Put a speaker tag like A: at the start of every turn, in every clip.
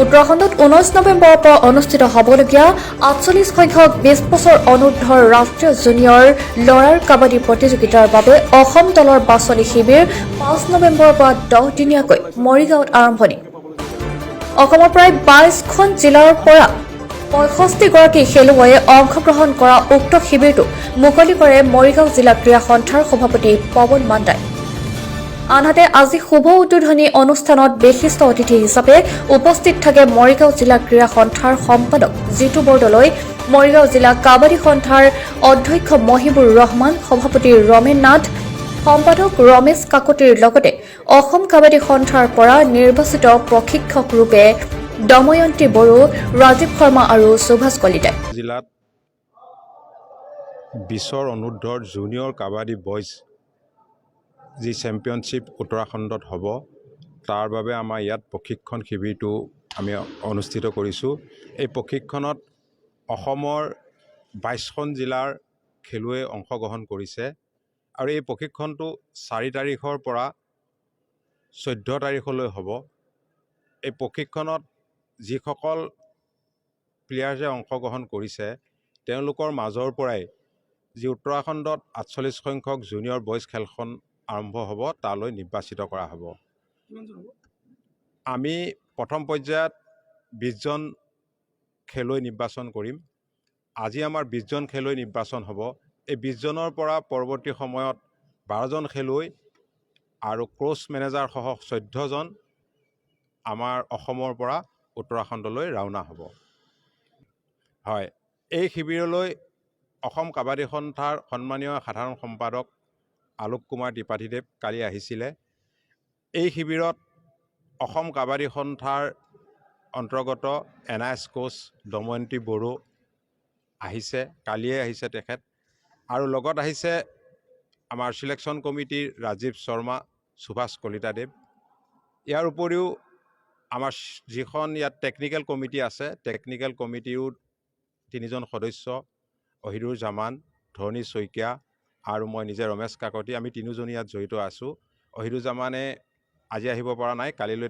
A: উত্তৰাখণ্ডত 19 নৱেম্বৰৰ পৰা অনুষ্ঠিত হ'বলগীয়া 48 সংখ্যক 20 বছৰ অনুৰ্ধৰ ৰাষ্ট্ৰীয় জুনিয়ৰ ল'ৰাৰ কাবাডী প্ৰতিযোগিতাৰ বাবে অসম দলৰ বাছনি শিবিৰ 5 নৱেম্বৰৰ পৰা 10 দিনীয়াকৈ মৰিগাঁৱত আৰম্ভণি। অসমৰ প্ৰায় 22খন জিলাৰ পৰা 65গৰাকী খেলুৱৈয়ে অংশগ্ৰহণ কৰা উক্ত শিবিৰটো মুকলি কৰে মৰিগাঁও জিলা ক্ৰীড়া সন্থাৰ সভাপতি পৱন মাণ্ডাই। আনহাতে আজি শুভ উদ্বোধনী অনুষ্ঠানত বিশিষ্ট অতিথি হিচাপে উপস্থিত থাকে মৰিগাঁও জিলা ক্ৰীড়া সন্থাৰ সম্পাদক জিতু বৰদলৈ, মৰিগাঁও জিলা কাবাডী সন্থাৰ অধ্যক্ষ মহিবুৰ ৰহমান, সভাপতি ৰমেন নাথ, সম্পাদক ৰমেশ কাকতিৰ লগতে অসম কাবাডী সন্থাৰ পৰা নিৰ্বাচিত প্ৰশিক্ষক ৰূপে দময়ন্তী বড়ো, ৰাজীৱ শৰ্মা আৰু সুভাষ কলিতাই।
B: জিলাত 20ৰ অনুৰ্ধৰ জুনিয়ৰ কাবাডী বইজ যি চেম্পিয়নশ্বিপ উত্তৰাখণ্ডত হ'ব, তাৰ বাবে আমাৰ ইয়াত প্ৰশিক্ষণ শিবিৰটো আমি অনুষ্ঠিত কৰিছোঁ। এই প্ৰশিক্ষণত অসমৰ 22খন জিলাৰ খেলুৱৈয়ে অংশগ্ৰহণ কৰিছে আৰু এই প্ৰশিক্ষণটো 4 তাৰিখৰ পৰা 14 তাৰিখলৈ হ'ব। এই প্ৰশিক্ষণত যিসকল প্লেয়াৰ্ছে অংশগ্ৰহণ কৰিছে, তেওঁলোকৰ মাজৰ পৰাই যি উত্তৰাখণ্ডত 48 সংখ্যক জুনিয়ৰ বইজ খেলখন আৰম্ভ হ'ব, তালৈ নিৰ্বাচিত কৰা হ'ব। আমি প্ৰথম পৰ্যায়ত 20জন খেলুৱৈ নিৰ্বাচন কৰিম। আজি আমাৰ 20জন খেলুৱৈ নিৰ্বাচন হ'ব। এই 20জনৰ পৰা পৰৱৰ্তী সময়ত 12জন খেলুৱৈ আৰু কোচ মেনেজাৰসহ 14জন আমাৰ অসমৰ পৰা উত্তৰাখণ্ডলৈ ৰাওনা হ'ব। হয়, এই শিবিৰলৈ অসম কাবাডী সন্থাৰ সন্মানীয় সাধাৰণ সম্পাদক আলোক কুমাৰ ত্ৰিপাঠীদেৱ কালি আহিছিলে। এই শিবিৰত অসম কাবাডী সন্থাৰ অন্তৰ্গত N I S Koch Damayanti Bodo আহিছে, কালিয়ে আহিছে তেখেত আৰু লগত আহিছে আমাৰ চিলেকশ্যন কমিটিৰ ৰাজীৱ শৰ্মা, সুভাষ কলিতাদেৱ। ইয়াৰ উপৰিও আমাৰ যিখন ইয়াত টেকনিকেল কমিটি আছে, টেকনিকেল কমিটিৰো তিনিজন সদস্য অহিদুৰ জামান, ধৰণী শইকীয়া আৰু মই নিজে ৰমেশ কাকতি, আমি তিনিওজন ইয়াত জড়িত আছোঁ। অহিদুৰ জামানে আজি আহিব পৰা নাই, কালিলৈ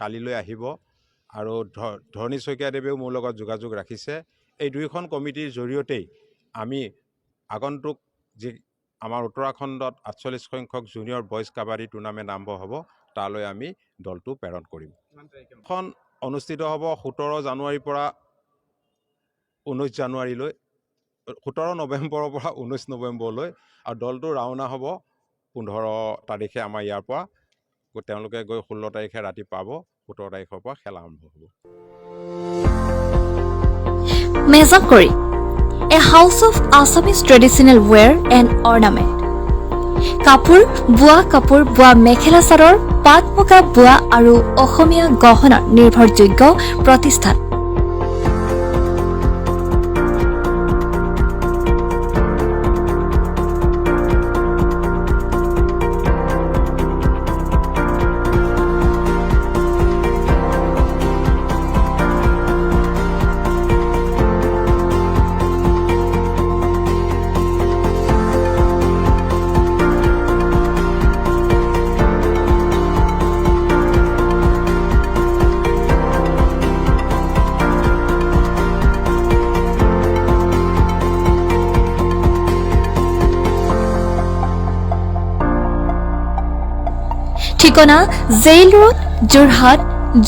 B: কালিলৈ আহিব আৰু ধৰণী শইকীয়াদেৱেও মোৰ লগত যোগাযোগ ৰাখিছে। এই দুয়োখন কমিটিৰ জৰিয়তেই আমি আগন্তুক যি আমাৰ উত্তৰাখণ্ডত 48 সংখ্যক জুনিয়ৰ বইজ কাবাডী টুৰ্ণামেণ্ট আৰম্ভ হ'ব, তালৈ আমি দলটো প্ৰেৰণ কৰিম। খন অনুষ্ঠিত হ'ব 17 জানুৱাৰীৰ পৰা 19 জানুৱাৰীলৈ, 17 নৱেম্বৰৰ পৰা 19 নৱেম্বৰলৈ আৰু দলটো ৰাওনা হ'ব 15 তাৰিখে আমাৰ ইয়াৰ পৰা। তেওঁলোকে গৈ 16 তাৰিখে ৰাতি পাব, 17 তাৰিখৰ পৰা খেল আৰম্ভ হ'ব।
A: মেজাংকৰি, a house of Assamese traditional wear and ornament। কাপোৰ, বোৱা কাপোৰ, বোৱা মেখেলা চাদৰ, পাট মুগা বোৱা আৰু অসমীয়া গহনাৰ নিৰ্ভৰযোগ্য প্ৰতিষ্ঠান। ঠিকনা জেইল ৰোড, যোৰহাট।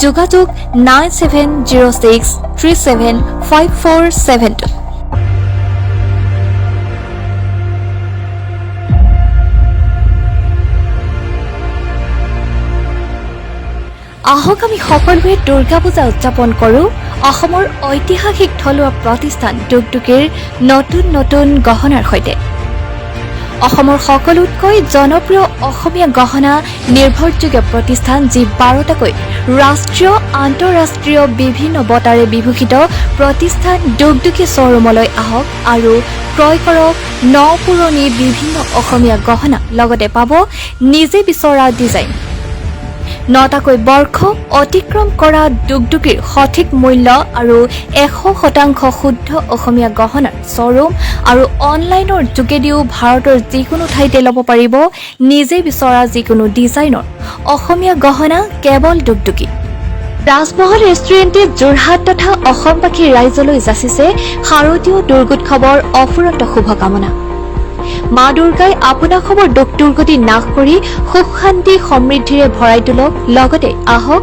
A: যোগাযোগ 9706375472। আহক, আমি সকলোৱে দুৰ্গা পূজা উদযাপন কৰোঁ অসমৰ ঐতিহাসিক থলুৱা প্ৰতিষ্ঠান ডুগডুগীৰ নতুন নতুন গহনাৰ সৈতে। অসমৰ সকলোতকৈ জনপ্ৰিয় অসমীয়া গহনা নিৰ্ভৰযোগ্য প্ৰতিষ্ঠান, যি 12টাকৈ ৰাষ্ট্ৰীয় আন্তঃৰাষ্ট্ৰীয় বিভিন্ন বঁটাৰে বিভূষিত প্ৰতিষ্ঠান ডুগডুগী শ্ব'ৰুমলৈ আহক আৰু ক্ৰয় কৰক ন পুৰণি বিভিন্ন অসমীয়া গহনা, লগতে পাব নিজে বিচৰা ডিজাইন। নটাকৈ বৰ্ষ অতিক্ৰম কৰা ডুগডুগীৰ সঠিক মূল্য আৰু 100% শুদ্ধ অসমীয়া গহনাৰ শ্ব'ৰুম আৰু অনলাইনৰ যোগেদিও ভাৰতৰ যিকোনো ঠাইতে ল'ব পাৰিব নিজে বিচৰা যিকোনো ডিজাইনৰ অসমীয়া গহনা, কেৱল ডুগডুগীত। ৰাজমহল ৰেষ্টুৰেণ্টে যোৰহাট তথা অসমবাসী ৰাইজলৈ যাচিছে শাৰদীয় দুৰ্গোৎসৱৰ অফুৰন্ত শুভকামনা। মা দুৰ্গাই আপোনাসৱৰ দুখ দুৰ্গতি নাশ কৰি সুখ শান্তি সমৃদ্ধিৰে ভৰাই তোলক। লগতে আহক,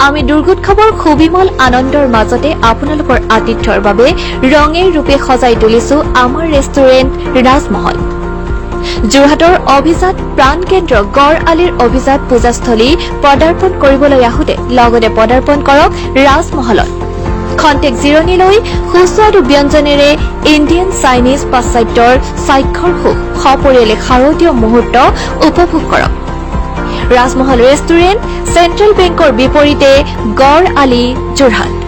A: আমি দুৰ্গোৎসৱৰ সুবিমল আনন্দৰ মাজতে আপোনালোকৰ আতিথ্যৰ বাবে ৰঙে ৰূপে সজাই তুলিছো আমাৰ ৰেষ্টুৰেণ্ট ৰাজমহল। যোৰহাটৰ অভিজাত প্ৰাণকেন্দ্ৰ গড় আলিৰ অভিজাত পূজাস্থলী পদাৰ্পণ কৰিবলৈ আহোঁতে লগতে পদাৰ্পণ কৰক ৰাজমহলত। খন্তেক জিৰণি লৈ সুস্বাদু ব্যঞ্জনেৰে ইণ্ডিয়ান, চাইনিজ, পাশ্চাত্যৰ স্বাক্ষৰ সুখ সপৰিয়ালে শাৰদীয় মুহূৰ্ত উপভোগ কৰক। ৰাজমহল ৰেষ্টুৰেণ্ট, চেণ্ট্ৰেল বেংকৰ বিপৰীতে, গড় আলি, যোৰহাট।